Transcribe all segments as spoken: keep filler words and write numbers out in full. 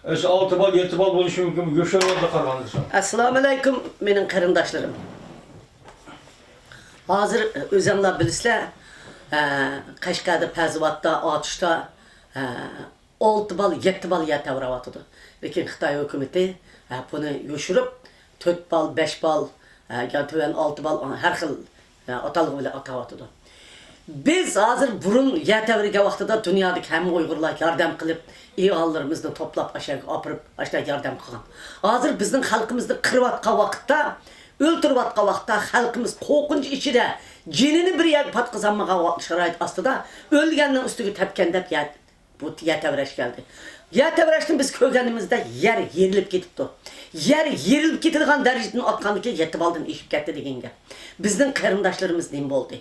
ئەسلى ئالتە بال، يەتتە بال بولۇشى مۇمكىن، يوشۇرۇنغاندا قارىغاندا. ئەسسالامۇ ئەلەيكۇم، مېنىڭ قېرىنداشلىرىم. ھازىر ئۆزۈڭلار بىلىسىلەر، ئە، قەشقەردە، پەزىۋاتتا، ئاتۇشتا، ئە، ئالتە بال، يەتتە بال يەر تەۋرەۋاتىدۇ. لېكىن خىتاي ھۆكۈمىتى، ئە، بۇنى يوشۇرۇپ، تۆت بال، بەش بال، ئە، يا تۆۋەن ئالتە بال، ھەر خىل، ئە، ئاتالغۇ بىلەن ئاتاۋاتىدۇ. بىز ھازىر بۇرۇن يەر تەۋرىگەن ۋاقتىدا دۇنيادىكى ھەممە ئۇيغۇرلار ياردەم قىلىپ، ئىئانىلىرىمىزنى توپلاپ، ئاشۇ يەرگە ئاپىرىپ، ئاشۇنداق ياردەم قىلغان. ھازىر بىزنىڭ خەلقىمىزنى قىرىۋاتقان ۋاقىتتا، ئۆلتۈرۈۋاتقان ۋاقىتتا خەلقىمىز قورقۇنچ ئىچىدە، جېنىنى بىر يەرگە پاتقۇزالمىغان ۋاقىت، شارائىت ئاستىدا ئۆلگەننىڭ ئۈستىگە تەپكەن دەپ يەر، بۇ يەر تەۋرەش كەلدى. يەر تەۋرەشنى بىز كۆرگىنىمىزدە يەر يېرىلىپ كېتىپتۇ. يەر يېرىلىپ كېتىدىغان دەرىجىدىن ئاتقاندىكىن يەتتە بالدىن ئېشىپ كەتتى دېگەن گەپ. بىزنىڭ قېرىنداشلىرىمىز نېمە بولدى؟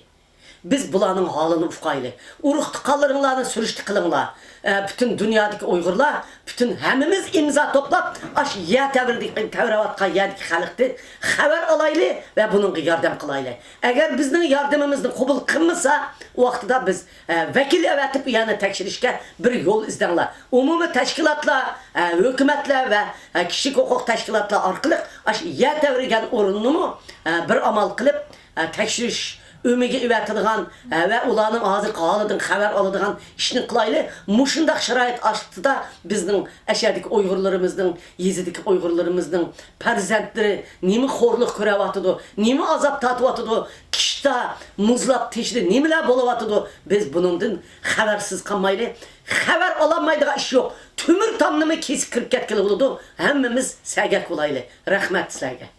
بىز بۇلارنىڭ ھالىنى ئۇقايلى. ئۇرۇق-تۇغقانلىرىڭلارنى سۈرۈشتە قىلىڭلار. ئە، پۈتۈن دۇنيادىكى ئۇيغۇرلار، پۈتۈن ھەممىمىز ئىمزا توپلاپ، ئاشۇ يەر تەۋرىدىكى، تەۋرەۋاتقان يەردىكى خەلقتىن خەۋەر ئالايلى ۋە بۇنىڭغا ياردەم قىلايلى. ئەگەر بىزنىڭ ياردىمىمىزنى قوبۇل قىلمىسا، ئۇ ۋاقتىدا بىز، ئە، ۋەكىل ئەۋەتىپ، ئۇ يەرنى تەكشۈرۈشكە بىر يول ئىزدەڭلار. ئومۇمىي تەشكىلاتلار، ئە، ھۆكۈمەتلەر ۋە، ئە، كىشىلىك ھوقۇق تەشكىلاتلار ئارقىلىق ئاشۇ يەر تەۋرىگەن ئورۇننىمۇ، ئە، بىر ئامال قىلىپ، ئە، تەكشۈرۈش ئۆمىگە ئېۋەتىدىغان، ئە، ۋە ئۇلارنىڭ ھازىرقى ھالىدىن خەۋەر ئالىدىغان ئىشنى قىلايلى. مۇشۇنداق شارائىت ئاستىدا بىزنىڭ ئەشەدىكى ئۇيغۇرلىرىمىزنىڭ، يېزىدىكى ئۇيغۇرلىرىمىزنىڭ پەرزەنتلىرى نېمە خورلۇق كۆرۈۋاتىدۇ، نېمە ئازاب تارتىۋاتىدۇ، قىشتا مۇزلاپ تېشىدا نېمىلەر بولۇۋاتىدۇ، بىز بۇنىڭدىن خەۋەرسىز قالمايلى. خەۋەر ئالالمايدىغان ئىش يوق. تۆمۈر تامنىمۇ كېسىپ كىرىپ كەتكىلى بولىدۇ. ھەممىمىز سەگەك بولايلى. رەھمەت سىلەرگە.